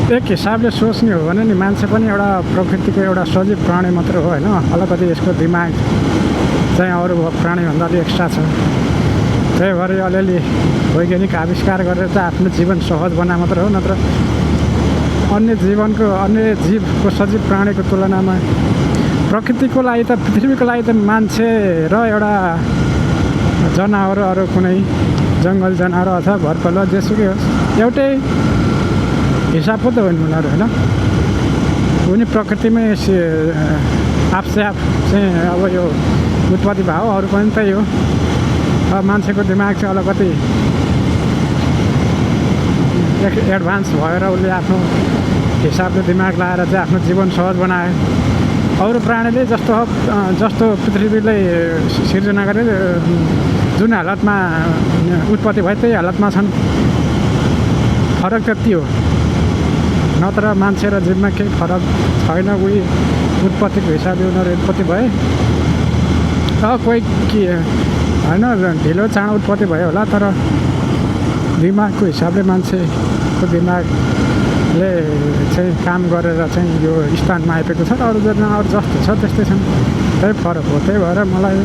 एक हिसाबले सोच्ने हो भने नि मान्छे पनि एउटा प्रकृतिको एउटा सजीव प्राणी मात्र हो होइन। अलिकति यसको दिमाग चाहिँ अरू प्राणीभन्दा अलिक एक्स्ट्रा छ। त्यही भएर अलिअलि वैज्ञानिक आविष्कार गरेर चाहिँ आफ्नो जीवन सहज बनाए मात्र हो, नत्र अन्य जीवको सजीव प्राणीको तुलनामा प्रकृतिको लागि त, पृथ्वीको लागि त मान्छे र एउटा जनावर, अरू कुनै जङ्गल जनावर अथवा घरपालुवा जेसुकै होस् एउटै हिसाब पो त हो नि उनीहरू होइन। उनी प्रकृतिमै आफसे आफ चाहिँ अब यो उत्पत्ति भयो, अरू पनि त्यही हो। अब मान्छेको दिमाग चाहिँ अलिकति एडभान्स भएर उसले आफ्नो हिसाबले दिमाग लगाएर चाहिँ आफ्नो जीवन सहज बनायो। अरू प्राणीले जस्तो पृथ्वीलाई सिर्जना गरे जुन हालतमा उत्पत्ति भयो त्यही हालतमा छन्। फरक त्यति हो, नत्र मान्छे र जीवमा केही फरक छैन। उही उत्पत्तिको हिसाबले उनीहरू उत्पत्ति भए। कोही के होइन ढिलो चाँडो उत्पत्ति भयो होला, तर दिमागको हिसाबले मान्छेको दिमागले चाहिँ काम गरेर चाहिँ यो स्थानमा आइपुगेको छ। अरू जनावर जस्तो छ त्यस्तै छन्, त्यही फरक हो। त्यही भएर मलाई